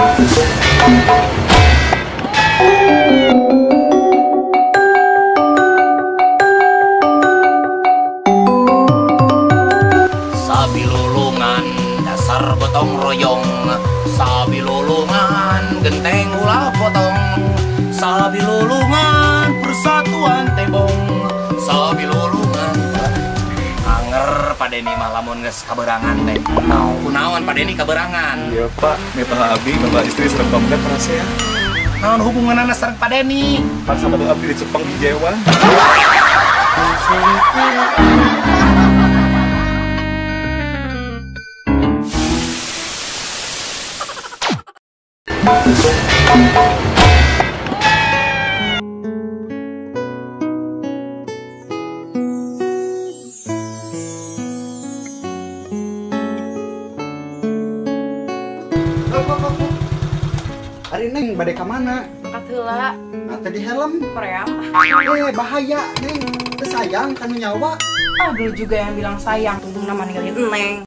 Sabilulungan dasar gotong royong, sabilulungan genteng ulah potong, sabilulungan persatuan tebong, sabilulungan. Anger Pak Deni mah lamun geus kaberangan teh. Kunaon Pak Deni kaberangan? Iya Pak, meta abi bapak istri sareng komplek parasea. Naon hubunganna sareng Pak Deni? Pak sama tuh abdi dicepeng hijewan. Ari Neng bade ka mana? Angkat heula. Nah, tadi helm. Pream. Bahaya, Neng. Teu sayang kanu nyawa. Ah, dulu juga yang bilang sayang, tunggu nama ninggalin Neng.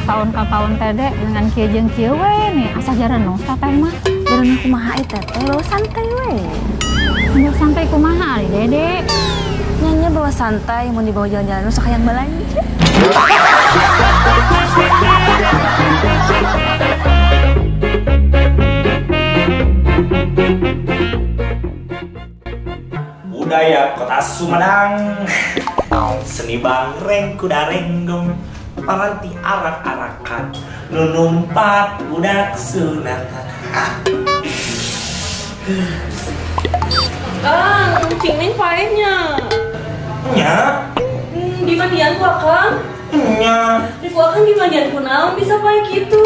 Tahun ka tahun teh dengan kieu jeung kieu we nih asa jaran teteh mah jaran kumaha ieu teh bawa santai we. Bawa santai kumaha ari Dede? Nyanyi bawa santai mun dibawa jalan-jalan sok hayang balanja. Budaya Kota Sumedang, seni bangreng kuda renggong, paranti arak-arakan, nu numpat budak sunatan. Kang, cing Neng paehnya. Nya? Dimandian ku akang? Nya. Di ku akang dimandian ku naon bisa paeh kitu?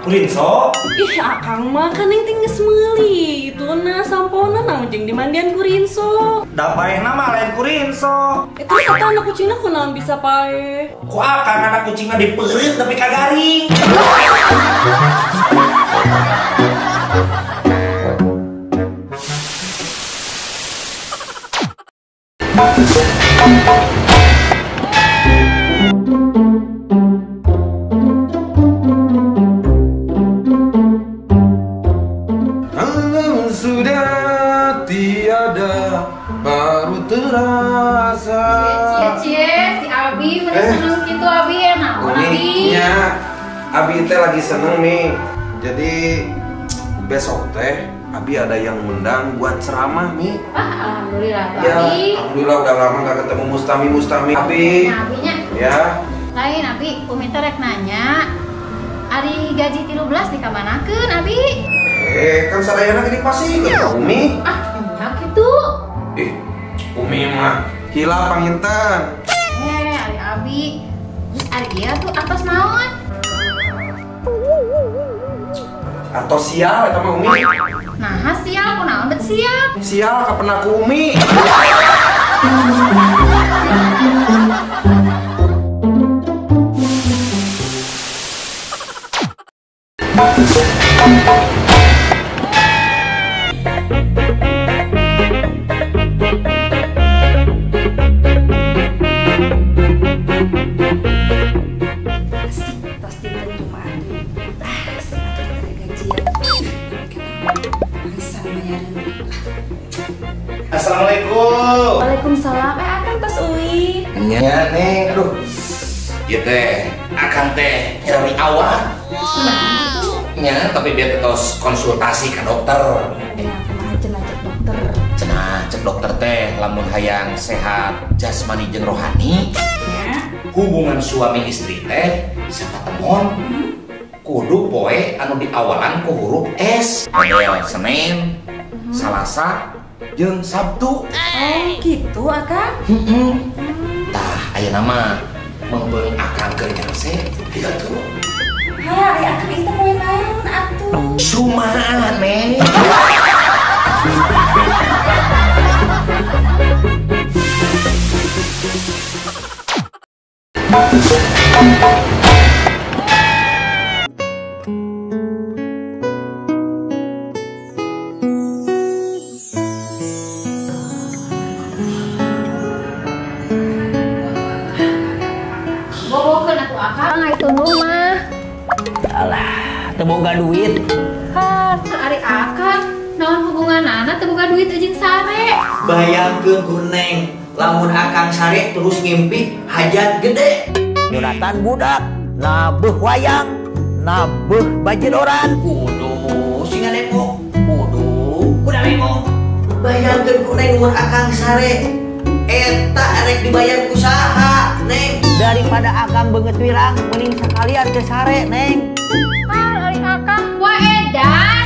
Kurinso? Ih, akang mah kan Neng teh geus meuli. Itu na sampona naon jeung dimandian ku Rinso. Da paehna mah lain ku Rinso. Itu satu anak kucingna ku naon bisa paeh? Ku akang anak kucingna dipeureut tapi kagaring. Sudah tiada baru terasa. Cie, si Abi udah seneng gitu Abi ya naon Abi? Nya, Abi teh lagi seneng nih. Jadi besok teh Abi ada yang ngundang buat ceramah Mi. Wah, alhamdulillah tuh ya, Abi. Alhamdulillah udah lama gak ketemu mustami Abi. Nah, Abinya. Ya. Lain Abi, Umi teh rek nanya. Ari gaji 13 dikamanakeun Abi? Kan sadayana gini pasti ke Umi. Ah, enggak gitu. Ih, Umi mah hilap panginten. Ari Abi. Terus ari ieu tuh atos naon? Atos sial eta mah Umi. Nah, sial kunaon bet sial? Sial kapan aku Umi. Assalamualaikum. Waalaikumsalam. Akang tos uwi. Nya Neng, aduh. Ieu teh akang teh nyeri awak. Nya, tapi dia tos konsultasi ke dokter. Ya, kumaha cenah cek dokter? Cenah cek dokter teh lamun hayang sehat jasmani jeung rohani. Ya. Hubungan suami istri teh sapatemon kudu poe anu diawalan ku huruf S. Model Senin, Salasa, jeung Sabtu. Oh, gitu akang? Tah, ayeuna mah meungeung akang keur nyarese tiga tuh. Ha, ari akang ieu teh poe naon atuh? Sumaan, Neng. Bobokeun atuh akang ai tunduh mah. Alah, teu boga duit. Hah, ari akang naon hubunganana teu boga duit jeung sare. Bayangkeun ku Neng, lamun akang sare terus ngimpi hajat gede. Nyuratan budak, nabeuh wayang, nabeuh bajedoran. Kudu singa depok, kudu kuda bengong. Bayangkeun ku Neng mun akang sare eta rek dibayar ku saha, Neng? Daripada akang beungeut wirang, mending sekalian ke sare, Neng. Ah, ari akang wa edan.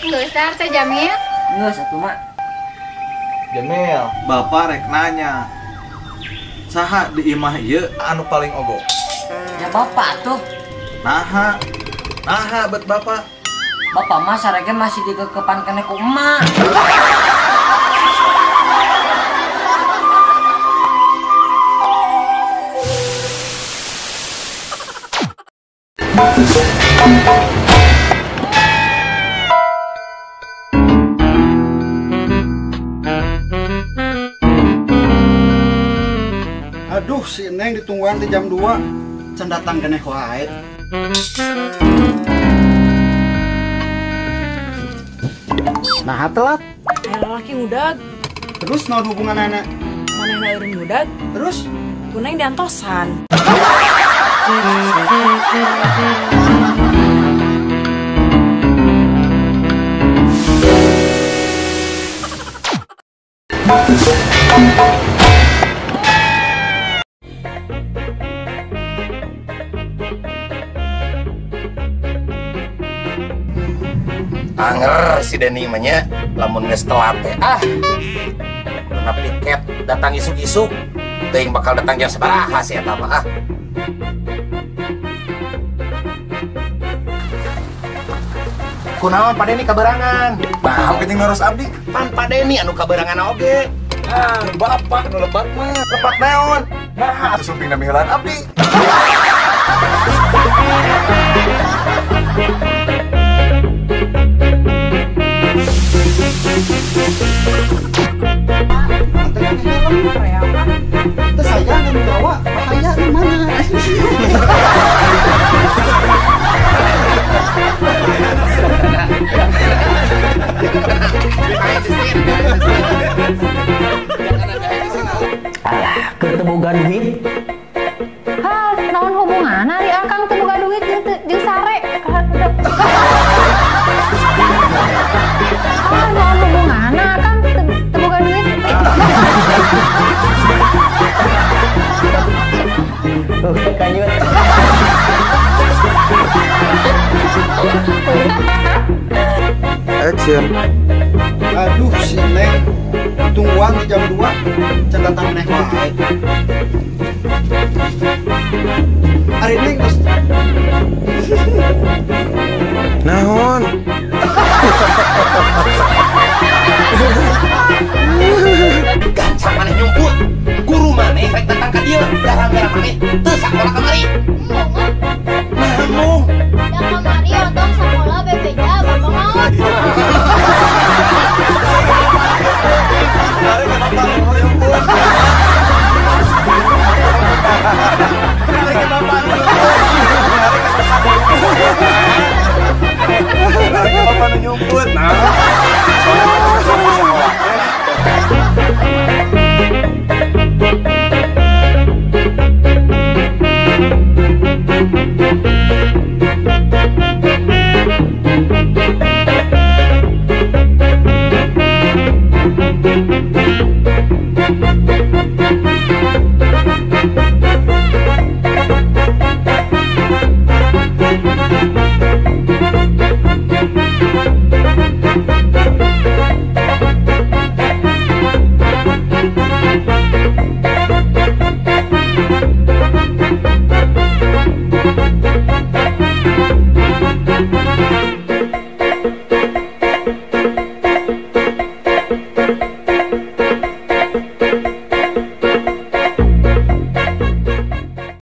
Geus dar teh Jamil? Geus atuh, Mak. Jamil, bapak rek nanya. Saha di imah ieu anu paling ogo? Ya bapak tuh. Naha. Naha bet bapak. Bapak mah sarege masih dikekepan kene ku emak. Aduh, si Neng ditungguan di jam 2. Can datang keneh wae. Nah, telat. Aya lalaki ngudag. Terus naon hubunganana? Manehna eureun ngudag. Terus ku Neng diantosan. Anger si Denny mah nya lamun geus telat teh ah. Kuduna piket datang isuk-isuk teuing bakal datang jam sabaraha si eta mah ah. Kunaon Pak Denny kaberangan? Nah, penting ngurus abdi. Pan Pak Denny anu kaberangan oge. Ah, bapak nu lepat mah. Lepat naon? Nah, atuh sumping namihelaan abdi. Teu sayang anu gawa, bahaya nu mana? Alah, keur teu boga duit. Hah, naon hubunganana ari akang teu boga duit jeung sare? Ah, naon hubunganana akang teu boga duit? Oke, kanyut. Action. Aduh, si Neng tungguan di jam 2, can datang neh wae. Ari Neng geus naon? Gancang maneh nyumput. Guru maneh rek datang ka dieu, gara-gara maneh teu sakola kamari. Nah, mung. Da kamari otong sakola bebeja bapak maot. Bapak nu nyumput. Nah. Soalnya